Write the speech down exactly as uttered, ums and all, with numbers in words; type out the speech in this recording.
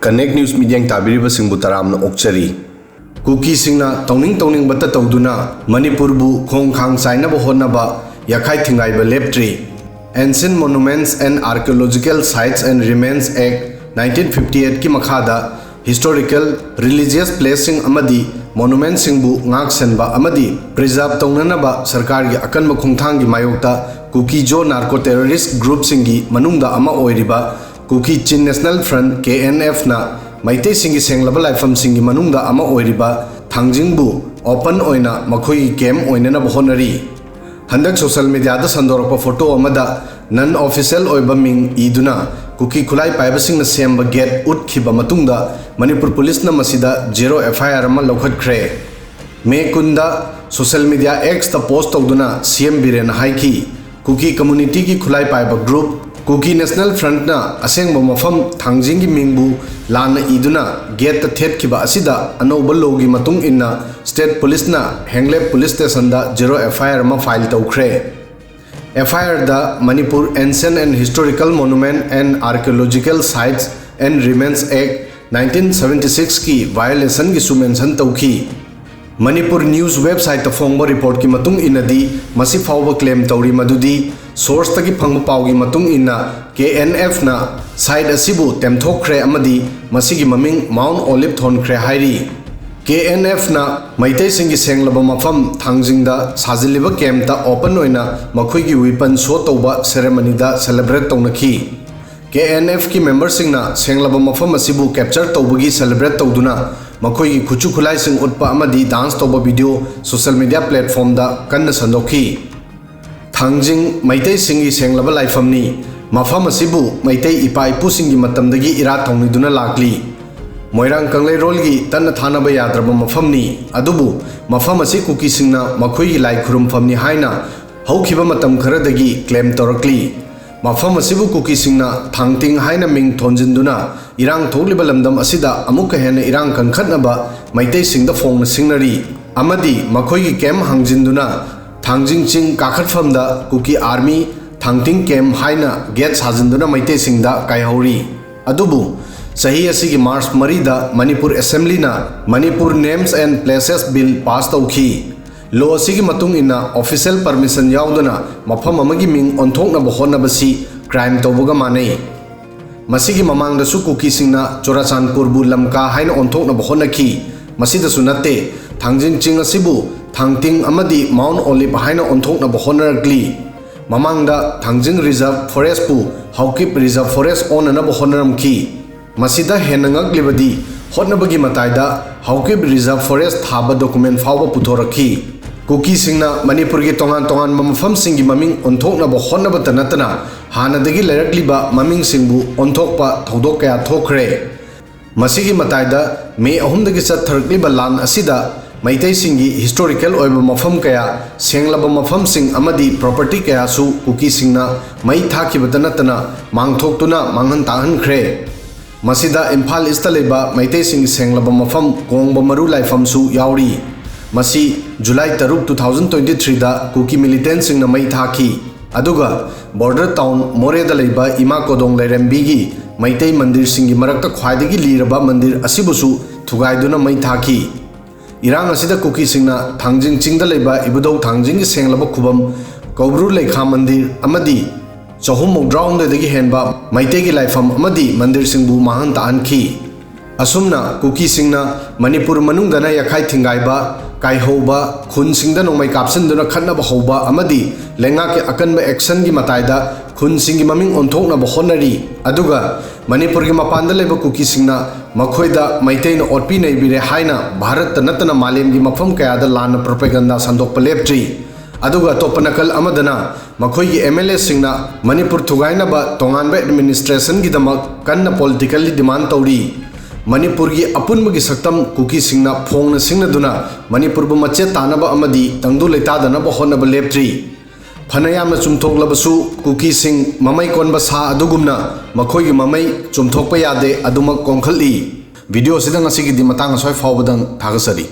Connect News ꯃꯤꯠꯌꯦꯡ ꯇꯥꯕꯤꯔꯤꯕꯁꯤꯡꯕꯨ ꯇꯔꯥꯝꯅ ꯑꯣꯛꯆꯔꯤ꯫ ꯀꯨꯀꯤꯁꯤꯡꯅ ꯇꯧꯅꯤꯡ ꯇꯧꯅꯤꯡꯕꯇ ꯇꯧꯗꯨꯅ ꯃꯅꯤꯄꯨꯔꯕꯨ ꯈꯣꯡ ꯈꯥꯡ ꯆꯥꯏꯅꯕ ꯍꯣꯠꯅꯕ ꯌꯥꯈꯥꯏ ꯊꯤꯡꯒꯥꯏꯕ ꯂꯦꯞꯇ꯭ꯔꯤ꯫ Ancient Monuments and Archaeological Sites and Remains Act nineteen fifty eight ꯀꯤ ꯃꯈꯥꯗ historical, religious placeꯁꯤꯡ ꯑꯃꯗꯤ monumentꯁꯤꯡꯕꯨ ꯉꯥꯛ ꯁꯦꯟꯕ ꯑꯃꯗꯤ preserve ꯇꯧꯅꯅꯕ ꯁꯔꯀꯥꯔꯒꯤ ꯑꯀꯟꯕ ꯈꯣꯡꯊꯥꯡꯒꯤ ꯃꯥꯌꯣꯛꯇ ꯀꯨꯀꯤ ꯖꯣ narco terrorist groupꯁꯤꯡꯒꯤ ꯃꯅꯨꯡꯗ ꯑꯃ ꯑꯣꯏꯔꯤꯕ ꯀꯨꯀꯤ ꯆꯤꯟ National Front, K N F ꯅ ꯃꯩꯇꯩꯁꯤꯡꯒꯤ ꯁꯦꯡꯂꯕ ꯂꯥꯏꯐꯝꯁꯤꯡꯒꯤ ꯃꯅꯨꯡꯗ ꯑꯃ ꯑꯣꯏꯔꯤꯕ ꯊꯥꯡꯖꯤꯡꯕꯨ open ꯑꯣꯏꯅ ꯃꯈꯣꯏꯒꯤ camp ꯑꯣꯏꯅꯅꯕ ꯍꯣꯠꯅꯔꯤ꯫ ꯍꯟꯗꯛ social mediaꯗ ꯁꯟꯗꯣꯔꯛꯄ photo ꯑꯃꯗ non official ꯑꯣꯏꯕ ꯃꯤꯡ ꯏꯗꯨꯅ ꯀꯨꯀꯤ ꯈꯨꯠꯂꯥꯏ ꯄꯥꯏꯕꯁꯤꯡꯅ ꯁꯦꯝꯕ gate ꯎꯠꯈꯤꯕ ꯃꯇꯨꯡꯗ ꯃꯅꯤꯄꯨꯔ ꯄꯨꯂꯤꯁꯅ ꯃꯁꯤꯗ zero F I R ꯑꯃ ꯂꯧꯈꯠꯈ꯭ꯔꯦ꯫ ꯃꯦ ꯀꯨꯟꯗ social media Xꯇ post ꯇꯧꯗꯨꯅ C M ꯕꯤꯔꯦꯟꯅ ꯍꯥꯏꯈꯤ, ꯀꯨꯀꯤ communityꯒꯤ ꯈꯨꯠꯂꯥꯏ ꯄꯥꯏꯕ group ꯀꯨꯀꯤ National Frontꯅ ꯑꯁꯦꯡꯕ ꯃꯐꯝ ꯊꯥꯡꯖꯤꯡꯒꯤ ꯃꯤꯡꯕꯨ ꯂꯥꯟꯅ ꯏꯗꯨꯅ gateꯇ ꯊꯦꯠꯈꯤꯕ ꯑꯁꯤꯗ ꯑꯅꯧꯕ lawꯒꯤ ꯃꯇꯨꯡ ꯏꯟꯅ state ꯄꯨꯂꯤꯁꯅ ꯍꯦꯡꯂꯦꯞ police stationꯗ zero F I R ꯑꯃ file ꯇꯧꯈ꯭ꯔꯦ꯫ F I Rꯗ Manipur Ancient and Historical Monument and Archaeological Sites and Remains Act nineteen seventy sixꯀꯤ violationꯒꯤꯁꯨ mention ꯇꯧꯈꯤ꯫ ꯃꯅꯤꯄꯨꯔ news websiteꯇ ꯐꯣꯡꯕ reportꯀꯤ ꯃꯇꯨꯡ ꯏꯟꯅꯗꯤ, ꯃꯁꯤ ꯐꯥꯎꯕ claim ꯇꯧꯔꯤ ꯃꯗꯨꯗꯤ sourceꯇꯒꯤ ꯐꯪꯕ ꯄꯥꯎꯒꯤ ꯃꯇꯨꯡ ꯏꯟꯅ K N Fꯅ site ꯑꯁꯤꯕꯨ ꯇꯦꯝꯊꯣꯛꯈ꯭ꯔꯦ ꯑꯃꯗꯤ ꯃꯁꯤꯒꯤ ꯃꯃꯤꯡ Mount Olive ꯊꯣꯟꯈ꯭ꯔꯦ ꯍꯥꯏꯔꯤ꯫ K N Fꯅ ꯃꯩꯇꯩꯁꯤꯡꯒꯤ ꯁꯦꯡꯂꯕ ꯃꯐꯝ ꯊꯥꯡꯖꯤꯡꯗ ꯁꯥꯖꯤꯜꯂꯤꯕ campꯇ open ꯑꯣꯏꯅ ꯃꯈꯣꯏꯒꯤ weapon show ꯇꯧꯕ ceremonyꯗ celebrate ꯇꯧꯅꯈꯤ꯫ K N Fꯀꯤ memberꯁꯤꯡꯅ ꯁꯦꯡꯂꯕ ꯃꯐꯝ ꯑꯁꯤꯕꯨ capture ꯇꯧꯕꯒꯤ celebrate ꯇꯧꯗꯨꯅ ꯃꯈꯣꯏꯒꯤ ꯈꯨꯠꯁꯨ ꯈꯨꯠꯂꯥꯏꯁꯤꯡ ꯎꯠꯄ ꯑꯃꯗꯤ dance ꯇꯧꯕ video social media platformꯗ ꯀꯟꯅ ꯁꯟꯗꯣꯛꯈꯤ꯫ ꯊꯥꯡꯖꯤꯡ ꯃꯩꯇꯩꯁꯤꯡꯒꯤ ꯁꯦꯡꯂꯕ ꯂꯥꯏꯐꯝꯅꯤ꯫ ꯃꯐꯝ ꯑꯁꯤꯕꯨ ꯃꯩꯇꯩ ꯏꯄꯥ ꯏꯄꯨꯁꯤꯡꯒꯤ ꯃꯇꯝꯗꯒꯤ ꯏꯔꯥꯠ ꯊꯧꯅꯤꯗꯨꯅ ꯂꯥꯛꯂꯤ꯫ ꯃꯣꯏꯔꯥꯡ ꯀꯪꯂꯩꯔꯣꯜꯒꯤ ꯇꯠꯅ ꯊꯥꯅꯕ ꯌꯥꯗ꯭ꯔꯕ ꯃꯐꯝꯅꯤ꯫ ꯑꯗꯨꯕꯨ ꯃꯐꯝ ꯑꯁꯤ ꯀꯨꯀꯤꯁꯤꯡꯅ ꯃꯈꯣꯏꯒꯤ ꯂꯥꯏ ꯈꯨꯔꯨꯝꯐꯝꯅꯤ ꯍꯥꯏꯅ ꯍꯧꯈꯤꯕ ꯃꯇꯝ ꯈꯔꯗꯒꯤ claim ꯇꯧꯔꯛꯂꯤ꯫ ꯃꯐꯝ ꯑꯁꯤꯕꯨ ꯀꯨꯀꯤꯁꯤꯡꯅ ꯊꯥꯡꯇꯤꯡ ꯍꯥꯏꯅ ꯃꯤꯡ ꯊꯣꯟꯖꯤꯟꯗꯨꯅ ꯏꯔꯥꯡ ꯊꯣꯛꯂꯤꯕ ꯂꯝꯗꯝ ꯑꯁꯤꯗ ꯑꯃꯨꯛꯀ ꯍꯦꯟꯅ ꯏꯔꯥꯡ ꯀꯟꯈꯠꯅꯕ ꯃꯩꯇꯩꯁꯤꯡꯗ ꯐꯣꯡꯅ ꯁꯤꯡꯅꯔꯤ ꯑꯃꯗꯤ ꯃꯈꯣꯏꯒꯤ camp ꯍꯥꯡꯖꯤꯟꯗꯨꯅ ꯊꯥꯡꯖꯤꯡ ꯆꯤꯡ ꯀꯥꯈꯠꯐꯝꯗ ꯀꯨꯀꯤ army ꯊꯥꯡꯇꯤꯡ camp ꯍꯥꯏꯅ gate ꯁꯥꯖꯤꯟꯗꯨꯅ ꯃꯩꯇꯩꯁꯤꯡꯗ ꯀꯥꯏꯍꯧꯔꯤ꯫ ꯑꯗꯨꯕꯨ ꯆꯍꯤ ꯑꯁꯤꯒꯤ ꯃꯥꯔꯆ ꯃꯔꯤꯗ ꯃꯅꯤꯄꯨꯔ ꯑꯦꯁꯦꯝꯕ꯭ꯂꯤꯅ Manipur Names and Places Bill pass ꯇꯧꯈꯤ꯫ ꯂꯣ ꯑꯁꯤꯒꯤ ꯃꯇꯨꯡ ꯏꯟꯅ ꯑꯣꯐꯤꯁꯤꯌꯦꯜ ꯄꯔꯃꯤꯁꯟ ꯌꯥꯎꯗꯅ ꯃꯐꯝ ꯑꯃꯒꯤ ꯃꯤꯡ ꯑꯣꯟꯊꯣꯛꯅꯕ ꯍꯣꯠꯅꯕꯁꯤ ꯀ꯭ꯔꯥꯏꯝ ꯇꯧꯕꯒ ꯃꯥꯟꯅꯩ꯫ ꯃꯁꯤꯒꯤ ꯃꯃꯥꯡꯗꯁꯨ ꯀꯨꯀꯤꯁꯤꯡꯅ ꯆꯨꯔꯥꯆꯥꯟꯄꯨꯔꯕꯨ ꯂꯝꯀꯥ ꯍꯥꯏꯅ ꯑꯣꯟꯊꯣꯛꯅꯕ ꯍꯣꯠꯅꯈꯤ꯫ ꯃꯁꯤꯗꯁꯨ ꯅꯠꯇꯦ, ꯊꯥꯡꯖꯤꯡ ꯆꯤꯡ ꯑꯁꯤꯕꯨ ꯊꯥꯡꯇꯤꯡ ꯑꯃꯗꯤ ꯃꯥꯎꯟ ꯑꯣꯂꯤꯚ ꯍꯥꯏꯅ ꯑꯣꯟꯊꯣꯛꯅꯕ ꯍꯣꯠꯅꯔꯛꯂꯤ꯫ ꯃꯃꯥꯡꯗ ꯊꯥꯡꯖꯤꯡ ꯔꯤꯖꯔꯚ ꯐꯣꯔꯦꯁ꯭ꯠꯄꯨ ꯍꯥꯎꯀꯤꯞ ꯔꯤꯖꯔꯚ ꯐꯣꯔꯦꯁ꯭ꯠ ꯑꯣꯟꯅꯅꯕ ꯍꯣꯠꯅꯔꯝꯈꯤ꯫ ꯃꯁꯤꯗ ꯍꯦꯟꯅ ꯉꯛꯂꯤꯕꯗꯤ, ꯍꯣꯠꯅꯕꯒꯤ ꯃꯇꯥꯏꯗ ꯍꯥꯎꯀꯤꯞ ꯔꯤꯖꯔꯚ ꯐꯣꯔꯦꯁ꯭ꯠ ꯊꯥꯕ ꯗꯣꯀꯨꯃꯦꯟꯠ ꯐꯥꯎꯕ ꯄꯨꯊꯣꯔꯛꯈꯤ꯫ ꯀꯨꯀꯤꯁꯤꯡꯅ ꯃꯅꯤꯄꯨꯔꯒꯤ ꯇꯣꯉꯥꯟ ꯇꯣꯉꯥꯟꯕ ꯃꯐꯝꯁꯤꯡꯒꯤ ꯃꯃꯤꯡ ꯑꯣꯟꯊꯣꯛꯅꯕ ꯍꯣꯠꯅꯕꯇ ꯅꯠꯇꯅ, ꯍꯥꯟꯅꯗꯒꯤ ꯂꯩꯔꯛꯂꯤꯕ ꯃꯃꯤꯡꯁꯤꯡꯕꯨ ꯑꯣꯟꯊꯣꯛꯄ ꯊꯧꯗꯣꯛ ꯀꯌꯥ ꯊꯣꯛꯈ꯭ꯔꯦ꯫ ꯃꯁꯤꯒꯤ ꯃꯇꯥꯏꯗ ꯃꯦ ꯑꯍꯨꯝꯗꯒꯤ ꯆꯠꯊꯔꯛꯂꯤꯕ ꯂꯥꯟ ꯑꯁꯤꯗ ꯃꯩꯇꯩꯁꯤꯡꯒꯤ ꯍꯤꯁꯇꯣꯔꯤꯀꯦꯜ ꯑꯣꯏꯕ ꯃꯐꯝ ꯀꯌꯥ, ꯁꯦꯡꯂꯕ ꯃꯐꯝꯁꯤꯡ ꯑꯃꯗꯤ ꯄ꯭ꯔꯣꯄꯔꯇꯤ ꯀꯌꯥꯁꯨ ꯀꯨꯀꯤꯁꯤꯡꯅ ꯃꯩ ꯊꯥꯈꯤꯕꯇ ꯅꯠꯇꯅ ꯃꯥꯡꯊꯣꯛꯇꯨꯅ ꯃꯥꯡꯍꯟ ꯇꯥꯛꯍꯟꯈ꯭ꯔꯦ꯫ ꯃꯁꯤꯗ ꯏꯝꯐꯥꯜ ꯏꯁꯇ ꯂꯩꯕ ꯃꯩꯇꯩꯁꯤꯡꯒꯤ ꯁꯦꯡꯂꯕ ꯃꯐꯝ ꯀꯣꯡꯕ ꯃꯔꯨ ꯂꯥꯏꯐꯝꯁꯨ ꯌꯥꯎꯔꯤ꯫ ꯃꯁꯤ ꯖꯨꯂꯥꯏ ꯇꯔꯨꯛ, two thousand twenty threeꯗ ꯀꯨꯀꯤ ꯃꯤꯂꯤꯇꯦꯟꯁꯤꯡꯅ ꯃꯩ ꯊꯥꯈꯤ꯫ ꯑꯗꯨꯒ ꯕꯣꯔꯗꯔ ꯇꯥꯎꯟ ꯃꯣꯔꯦꯗ ꯂꯩꯕ ꯏꯃꯥ ꯀꯣꯗꯣꯡ ꯂꯥꯏꯔꯦꯝꯕꯤꯒꯤ ꯃꯩꯇꯩ ꯃꯟꯗꯤꯔꯁꯤꯡꯒꯤ ꯃꯔꯛꯇ ꯈ꯭ꯋꯥꯏꯗꯒꯤ ꯂꯤꯔꯕ ꯃꯟꯗꯤꯔ ꯑꯁꯤꯕꯨꯁꯨ ꯊꯨꯒꯥꯏꯗꯨꯅ ꯃꯩ ꯊꯥꯈꯤ꯫ ꯏꯔꯥꯡ ꯑꯁꯤꯗ ꯀꯨꯀꯤꯁꯤꯡꯅ ꯊꯥꯡꯖꯤꯡ ꯆꯤꯡꯗ ꯂꯩꯕ ꯏꯕꯨꯙꯧ ꯊꯥꯡꯖꯤꯡꯒꯤ ꯁꯦꯡꯂꯕ ꯈꯨꯕꯝ, ꯀꯧꯕ꯭ꯔꯨ ꯂꯩꯈꯥ ꯃꯟꯗꯤꯔ ꯑꯃꯗꯤ ꯆꯍꯨꯝ ꯃꯧꯗ꯭ꯔꯥꯍꯨꯝꯗꯣꯏꯗꯒꯤ ꯍꯦꯟꯕ ꯃꯩꯇꯩꯒꯤ ꯂꯥꯏꯐꯝ ꯑꯃꯗꯤ ꯃꯟꯗꯤꯔꯁꯤꯡꯕꯨ ꯃꯥꯡꯍꯟ ꯇꯥꯛꯍꯟꯈꯤ꯫ ꯑꯁꯨꯝꯅ ꯀꯨꯀꯤꯁꯤꯡꯅ ꯃꯅꯤꯄꯨꯔ ꯃꯅꯨꯡꯗꯅ ꯌꯥꯈꯥꯏ ꯊꯤꯡꯒꯥꯏꯕ, ꯀꯥꯏꯍꯧꯕ, ꯈꯨꯟꯁꯤꯡꯗ ꯅꯣꯡꯃꯩ ꯀꯥꯞꯁꯤꯟꯗꯨꯅ ꯈꯠꯅꯕ ꯍꯧꯕ ꯑꯃꯗꯤ ꯂꯩꯉꯥꯛꯀꯤ ꯑꯀꯟꯕ ꯑꯦꯛꯁꯟꯒꯤ ꯃꯇꯥꯏꯗ ꯈꯨꯟꯁꯤꯡꯒꯤ ꯃꯃꯤꯡ ꯑꯣꯟꯊꯣꯛꯅꯕ ꯍꯣꯠꯅꯔꯤ꯫ ꯑꯗꯨꯒ ꯃꯅꯤꯄꯨꯔꯒꯤ ꯃꯄꯥꯟꯗ ꯂꯩꯕ ꯀꯨꯀꯤꯁꯤꯡꯅ ꯃꯈꯣꯏꯗ ꯃꯩꯇꯩꯅ ꯑꯣꯠꯄꯤ ꯅꯩꯕꯤꯔꯦ ꯍꯥꯏꯅ ꯚꯥꯔꯠꯇ ꯅꯠꯇꯅ ꯃꯥꯂꯦꯝꯒꯤ ꯃꯐꯝ ꯀꯌꯥꯗ ꯂꯥꯟꯅ ꯄ꯭ꯔꯣꯄꯦꯒꯟꯗꯥ ꯁꯟꯗꯣꯛꯄ ꯂꯦꯞꯇ꯭ꯔꯤ꯫ ꯑꯗꯨꯒ ꯑꯇꯣꯞꯄ ꯅꯥꯀꯜ ꯑꯃꯗꯅ ꯃꯈꯣꯏꯒꯤ ꯑꯦꯝ ꯑꯦꯜ ꯑꯦꯁꯤꯡꯅ ꯃꯅꯤꯄꯨꯔ ꯊꯨꯒꯥꯏꯅꯕ ꯇꯣꯉꯥꯟꯕ ꯑꯦꯗꯃꯤꯅꯤꯁꯇ꯭ꯔꯦꯁꯟꯒꯤꯗꯃꯛ ꯀꯟꯅ ꯄꯣꯂꯤꯇꯤꯀꯦꯜꯂꯤ ꯗꯤꯃꯥꯟ ꯇꯧꯔꯤ꯫ ꯃꯅꯤꯄꯨꯔꯒꯤ ꯑꯄꯨꯟꯕꯒꯤ ꯁꯛꯇꯝ ꯀꯨꯀꯤꯁꯤꯡꯅ ꯐꯣꯡꯅ ꯁꯤꯡꯅꯗꯨꯅ ꯃꯅꯤꯄꯨꯔꯕꯨ ꯃꯆꯦꯠ ꯇꯥꯅꯕ ꯑꯃꯗꯤ ꯇꯪꯗꯨ ꯂꯩꯇꯥꯗꯅꯕ ꯍꯣꯠꯅꯕ ꯂꯦꯞꯇ꯭ꯔꯤ꯫ ꯐꯅ ꯌꯥꯝꯅ ꯆꯨꯝꯊꯣꯛꯂꯕꯁꯨ ꯀꯨꯀꯤꯁꯤꯡ ꯃꯃꯩ ꯀꯣꯟꯕ ꯁꯥ ꯑꯗꯨꯒꯨꯝꯅ ꯃꯈꯣꯏꯒꯤ ꯃꯃꯩ ꯆꯨꯝꯊꯣꯛꯄ ꯌꯥꯗꯦ, ꯑꯗꯨꯃꯛ ꯀꯣꯟꯈꯠꯂꯤ꯫ ꯚꯤꯗꯤꯑꯣ ꯑꯁꯤꯗ ꯉꯁꯤꯒꯤꯗꯤ ꯃꯇꯥꯡ ꯑꯁ꯭ꯋꯥꯏ ꯐꯥꯎꯕꯗꯪ ꯊꯥꯒꯠꯆꯔꯤ꯫